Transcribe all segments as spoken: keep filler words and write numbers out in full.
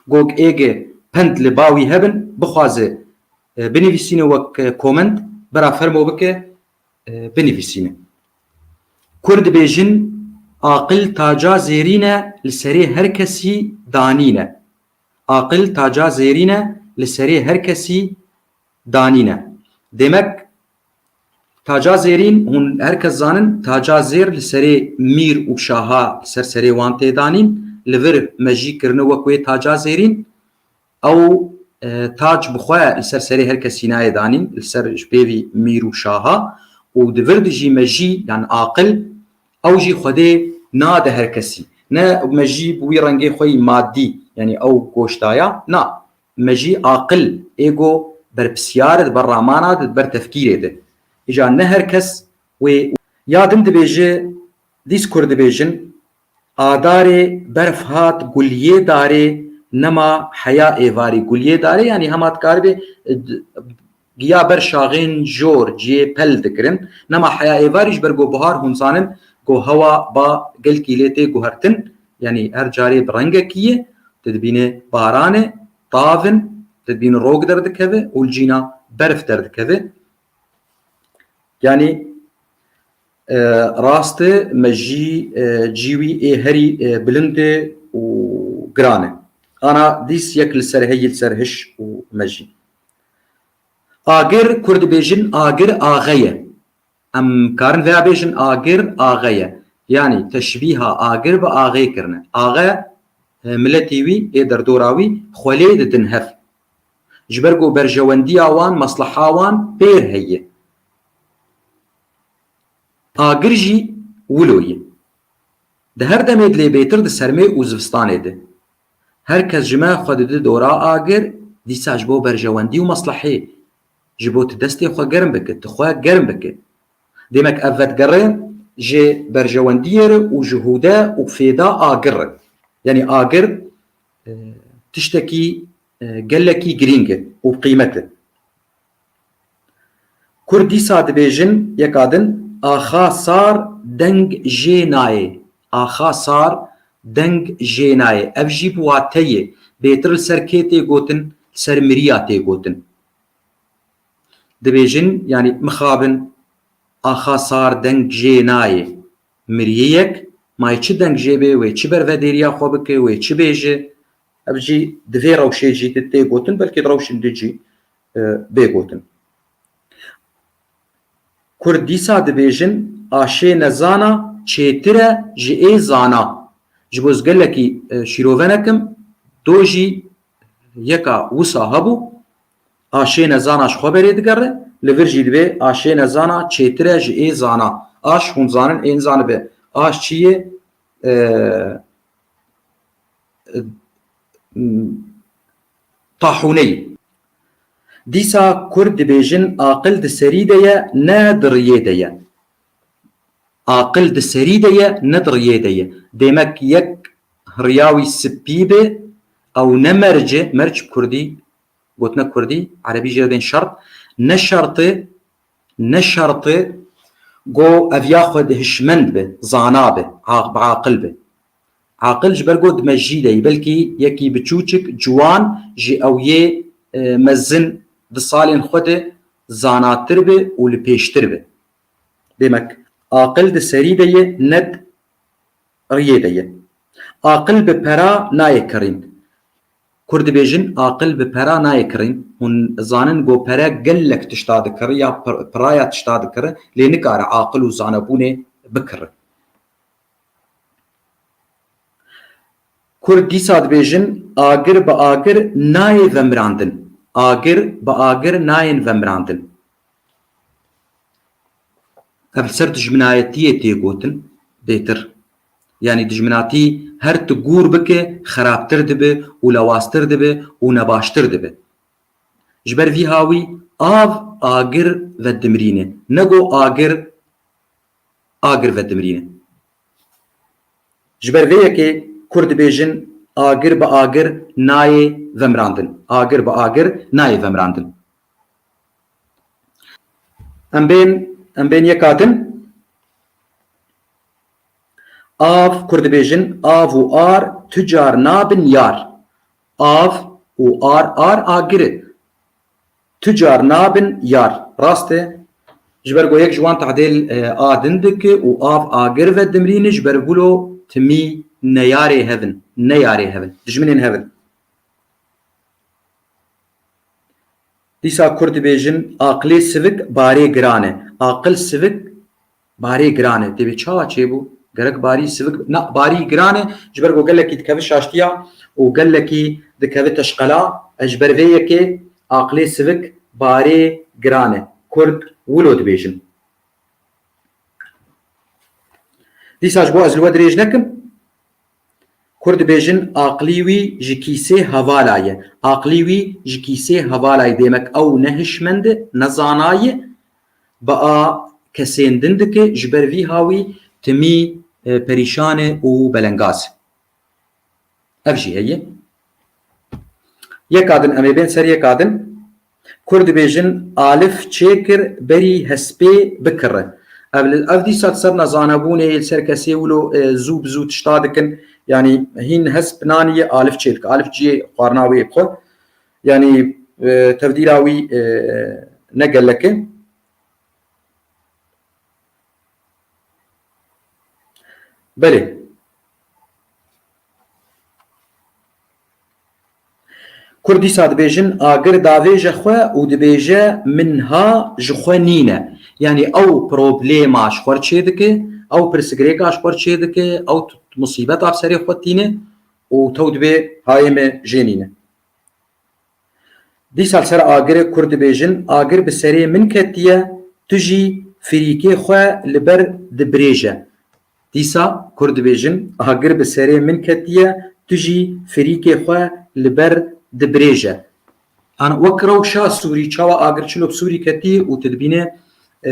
Gog êge pend li bawî hebin, bixwaze, e, binivîsîne wek, e, koment, bera fermo bike, e, binivîsîne. Kur dibêjin, aqil taca zêrîn e, li serê her kesî danîn e. Aqil taca zêrîn e, li serê her kesî danîn e. Demek, taca zêrîn, hûn her kes zanin, taca zêr li serê mîr û şaha, li ser serê wan tê danîn, li vir mejî kirine wek wê taca zêrîn, ew, e, tac bi xwe li ser serê her kesî nayê danîn, li ser ji pêvî mîr û şaha, û di vir de jî mejî, yan aqil, ew jî Xwedê nade her kesî. Ne mejî bi wî rengê xwe yî madî, yanî ew goştaya, na. Mejî aqil, êgo berpisyar e, di ber ramana de, di ber tefkîrê de. Îca ne her kes wê. Ya din dibêje, dîs kur dibêjin, a darê berf hat guliyê darê, nema heya êvarî guliyê darê, yanî hema dikaribê, e, d-, giya ber şaxên jor ciyê pel dikirin. Nema heya êvarî ji ber ku buhar hûn zanin ku hewa ba gelkî lê tê guhertin, yanî her carê bi rengekî ye, tu dibîne baran e, tav in, tu dibîne rok derdikeve û li cîna berf derdikeve. Yanî, e, rast e, mejî, e, cî wî ê herî, e, bilind e û giran e. Ana dîs yek li ser heyî, li ser hiş û mejî. Agir, kur dibêjin, agir axe ye. Em karin vêya bêjin, agir axe ye. Yanî teşbîha agir bi axê kirine. Axe, e, miletî wî, ê derdora wî xwelê didin hev. Ji ber ku berjewendiya wan, mesleha wan pêr heye. Agir jî wilo ye. Di her demê dilê bêtir di sermê û zivistanê de. Her kes ji me xwe dide dora agir, dîsa ji bo berjewendî û meslehê, ji bo tu destê xwe germ bike, tu xwe germ bike. Demek ev vedigere ji berjewendiyê re û ji hûde û fêda agir re. Yanî agir, e, tiştekî, e, gelekî girîng e û bi qîmet e. Kur dîsa dibêjin, yeka din, axa sar deng jê nayê. Axa sar deng jê nayê. Ev jî bi wateyê. Bêtir li ser kê tê gotin? Li ser miriya tê gotin. Dibêjin, yanî mixabin, axa sar deng jê nayê. Miriyê yek, mayê çi deng jê bê, wê çi bervedêriya xwe bike, wê çi bêje. Ev jî di vê rewşê jî di tê gotin, belkî di rewşên din jî, e, bê gotin. Kur dîsa dibêjin, aşê nezana çêtir e ji ê zana. Ji bo ez gelekî, e, şîrove nekim, do jî yeka wisa hebû, aşê nezana ji xwe berê digere, li vir jî dibê aşê nezana çêtir e ji ê zana. Aş, hûn zanin, ê nizanibe aş çi ye? E, e, tahûneyî. Dîsa kur dibêjin, aqil di serî de ye, ne di riyê de ye. Aqil di serî de ye, ne di riyê de ye. Demek yek riya wî spî be, ew ne merc e, merc kurdî, gotina kurdî, erebî jê re bên şert, ne şert e, ne şert e, go ev ya xwe di hişmend be, zana be, a-, bi aqil be. Aqil ji ber go di mejî de yî, belkî yekî biçûçik, ciwan ji ew yê, e, mezin di salên xwe de zanatir be û li pêştir be. Demek, aqil di serî de ye, ne di riyê de ye. Aqil bi pera nayê kirîn. Kur dibêjin, aqil bi pera nayê kirîn. Hûn zanin go pere gelek tişta dikiri ya pir-, piraya tişta dikiri, lê nikare aqil û zanebûnê bikiri. Kur dîsa dibêjin, agir bi agir nayê vemirandin. Agir bi agir nayên vemirandin. Ev li ser dijminayetiyê tê gotin bêtir. Yanî dijminatî her tu gûr bike, xerabtir dibe û lawaztir dibe û nebaştir dibe. Ji ber vî hawî av agir vedimrîne. Nego agir, agir vedimrîne. Ji ber vê yekê kur dibêjin, agir bi agir nayê vemirandin. Agir bi agir nayê vemirandin. Em bên, em bên yeka din. Av, kur dibêjin, av û ar tu car nabin yar. Av û ar, ar agir e. Tu car nabin yar. Rast e. Ji ber ku yek ji wan tehdê, e, a din dike û av agir ve dimrîne, ji ber wilo timî neyarê hev in. Neyarê hev in. Dijminên hev in. Dîsa Kurd dibêjin, aqilê sivik barê giran e. Aqil sivik barê giran e. Tê bê çawa çêbû? Gerek barî sivik, na, barî giran e, ji ber ku gelekî dikeve şaştiya û gelekî dikeve teşqela. Ez ji ber vê yekê aqilê sivik barê giran e. Kurd wilo dibêjin. Dîsa ji bo ez li we dirêj nekim, Kurd dibêjin, aqilî wî ji kîsê hevala ye. Aqilî wî ji kîsê hevala ye. Demek ew ne hişmend e, ne zana ye. Bi a kesên din dike, ji ber vî hawî timî, e, perîşan e û belengaz e. Ev jî heye. Yeka din, em ê bên ser yeka din. Kurd dibêjin, alif çêkir berî hespê bikire. Ev, ev dîsa li ser nezanebûnê, li ser kesê wilo, e, zû bi zû tişta dikin. Yanî hîn hesp naniye, alif çêdike. Alif cihê xwarina wê xwe. Yanî, e, tevdîra wî, e, ne gelek e. Belê. Kurd dîsa dibêjin, agir davêje xwe û dibêje, min ha ji xwe nîne. Yanî ew problêma ji xwe çêdike, ew pirsgirêka ji xwe çêdike, ew t-, musîbeta bi serê xwe tîne û tew dibê hayê me jê nîne. Dîsa li ser agirê Kurd dibêjin, agir bi serê min ketiye, tu jî firîkê xwe li ber dibirêje. Dîsa Kurd dibêjin, agir bi serê min ketiye, tu jî firîkê xwe li ber dibirêje. An wek rewşa Sûrî, çawa agir çilo bi Sûrî ketî û tu dibîne, e,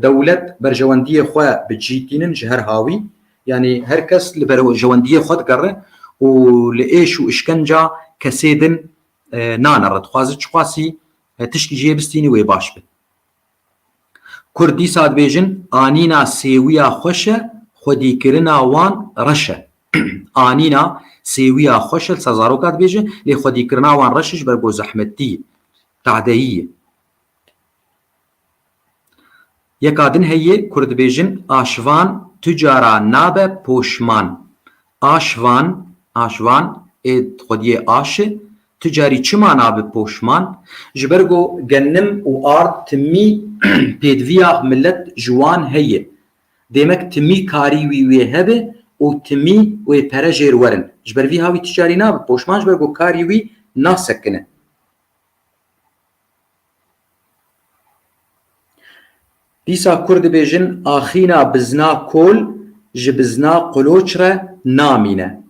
dewlet berjewendiyê xwe bi cî tînin ji her hawî. Yanî her kes li berjewendiyê xwe digere û li êş û işkenca kesê din e, nanere, dixwaze çiqasî, e, tişkî jê bistînî wê baş be. Kurd dîsa dibêjin, anîna sêwiya xweş e, xwedîkirina wan reş e. Anîna sêwiya xweş e, li ser zaroka dibêje, lê xwedîkirina wan reş e, ji ber ku zehmetî ye, tehdeyî ye. Yeka din heye, Kurd dibêjin, aşvan tu cara nabe poşman. Aşvan, aşvan, ê xwediyê aş e, tu carî çima nabe poşman? Ji ber ku genim û ard timî pêdiviya milet ji wan heye. Demek timî karî wî wê hebe û timî wê pere jêr werin. Ji ber vî hawî tu carî nabe poşman, ji ber ku karî wî nasekine. Dîsa Kurd dibêjin, axîna bizna kol ji bizna quloç re namîne.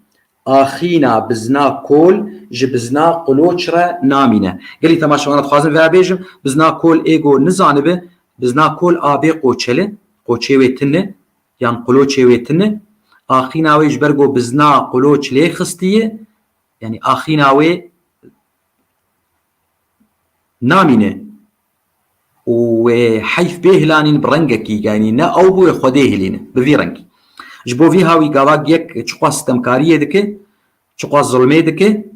Axîna bizna kol ji bizna quloç re namîne. Gelî temaşevana dixwazim vê bêjim, bizna kol ê ku nizanibe, bizna kol a bê qoçel e, qoçê wê tune, yan quloçê wê tune. Axîna wê ji ber ku bizna quloç lê xistiye, yanî axîna wê namîne û wê heyf bê hilanîn bi rengekî, yanî ne ew bû wê Xwedê hilîne bi vî rengî. Ji bo vî hawî gava yek çiqas sitemkariyê dike, çiqas zulmê dike,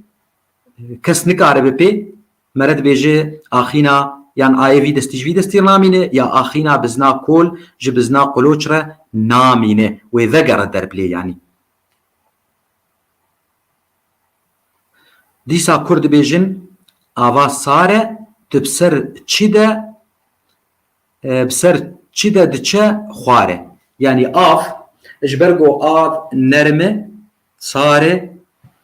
kes nikaribe pê, mere dibêje axîna yan ayê vî destî ji vî destî namîne ya axîna bizna kol ji bizna quloç re namîne, wê vegere derbilê yanî. Dîsa Kurd dibêjin, ava sar e, tu bi ser çi de, e, bi ser çi de diçe xwar e. Yanî av, ji ber ku av nerm e, sar e,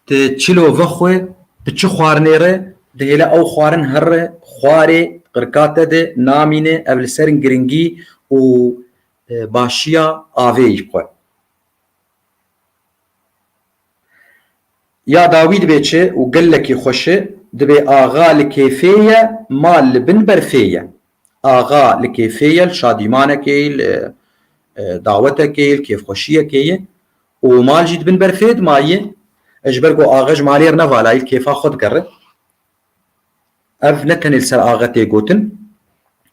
tu çilo vexwe, bi çi xwarinê re, dihêle ew xwarin here, xwarê, qirka te de namîne, ev li ser giringî û, e, başiya avê yî xwe. Ya dawî dibê çi û gelekî xweş e, dibê axa li kêfê ye, mal li bin berfê ye. Axa li kêfê ye, li şadîmanekê ye, li, e, dawetekê ye, li kêfxweşiyekê ye û mal jî di bin berfê de maye. E, ji ber ku axa ji malê re nevalayî, li kêfa xwe digere. Ev ne tenê li ser axa tê gotin.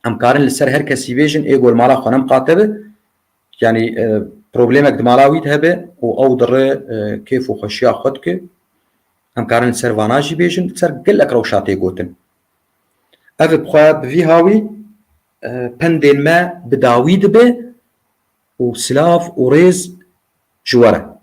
Em karin li ser her kesî bêjin, ê ku li mala xwe ne miqate be. Yanî, e, problemek di mala wî de hebe û ew dire, e, kêf û xweşiya xwe dike. Em karin li ser vana jî bêjin, li ser gelek rewşa tê gotin. Ev bi xwe bi vî hawî, e, pendên me bi dawî dibe û silav û rêz ji we re.